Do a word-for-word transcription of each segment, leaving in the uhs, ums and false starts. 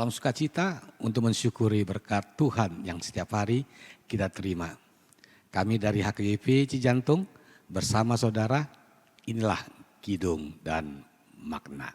Salam sukacita untuk mensyukuri berkat Tuhan yang setiap hari kita terima. Kami dari H K B P Cijantung bersama saudara, inilah kidung dan makna.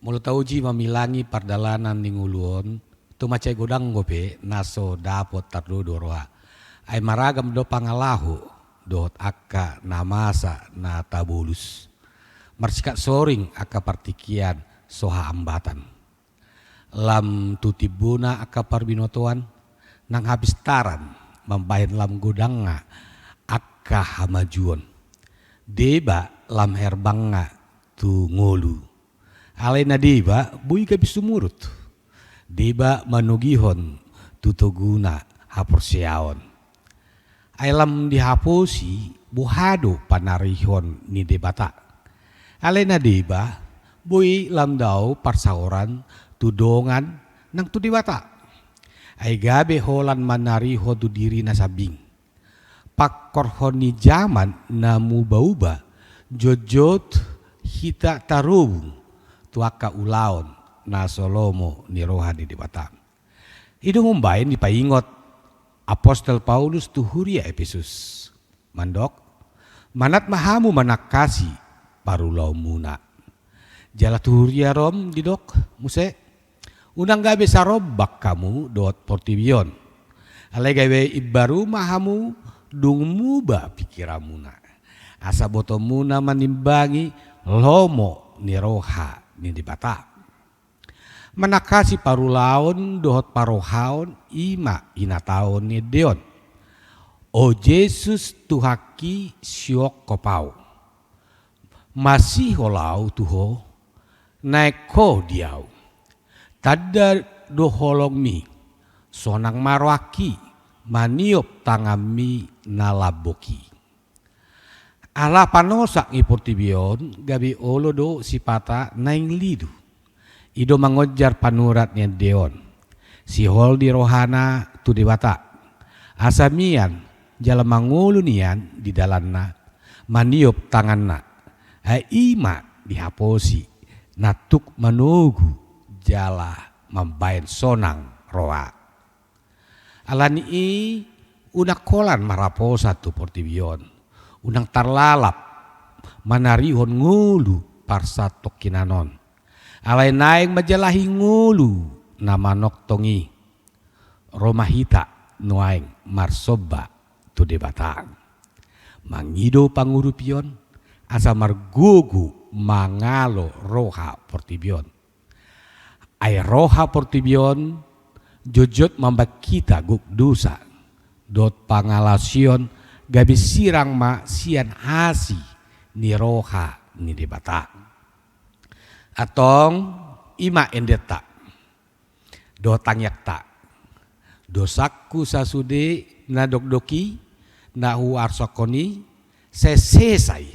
Molo tauji mamilangi pardalanan ni ngolu on, tu mansai godang dope na so dapot tardodo roha. Ai maragam do pangalaho dohot angka na masa na tabolus. Marsikat soring angka partingkian so hahambatan. Lam tu timbona angka parbinotoan, nang hapistaran mambahen lam godangna angka hamajuon. Deba lam herbangna tu ngolu. Alai na deba boi gabe sumurut. Deba manogihon tu toguna haporseaon. Ai lam dihaposi boha do panarihon ni Debata. Alai na deba boi lam dao parsaoran tu dongan nang tu Debata. Ai gabe holan manarihon tu diri na sambing. Pangkorhon ni jaman na muba-uba, jotjot hita tarobung tu angka ulaon na so lomo ni roha ni Debata. I do umbaen dipaingot apostel Paulus tu huria Epesus. Mandok, manat ma hamu manangkasi parulaonmuna. Jala tu huria Rom didok muse, unang gabe sarombak hamu dohot portibi on. Alai gabe imbaru ma hamu dung muba pingkiranmuna. Asa botoonmuna manimbangi lomo ni roha ni Debata. Manangkasi parulaon dohot parrohaon i ma hinatahon ni ende on. O Jesus Tuhanki, siokkop au. Masiol au tu Ho, naeng Ho di au. Tanda do holongmi, sonang ma rohangki maniop tanganmi na lambok i. Ala panosak ni portibi on gabe olo do sipata naeng lilu. I do mangonjar panurat ni ende on. Sihol di rohana tu Debata. Asa mian jala mangolu nian di dalanna, maniop tanganna. Ai i ma dihaposi na tuk manogu jala mambaen sonang roha. Ala ni i unang holan marhaposan tu portibi on, unang tarlalap manarihon ngolu parsatongkinan on. Alai naeng manjalahi ngolu na manongtong i. Ro ma hita nuaeng marsomba tu Debata, mangido pangurupion, asa margogo mangalo roha portibi on. Ai roha portibi on jotjot mambaen hita gok dosa dohot pangalaosion, gabe sirang ma sian asi ni roha ni Debata. Antong, i ma endenta dohot tangiangta. Dosangku sasude na dokdok i, na huarsangkon i, sai sesa i,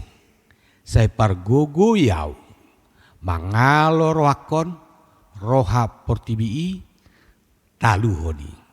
sai pargogoi ahu mangalo rohangkon roha portibi i taluhon i.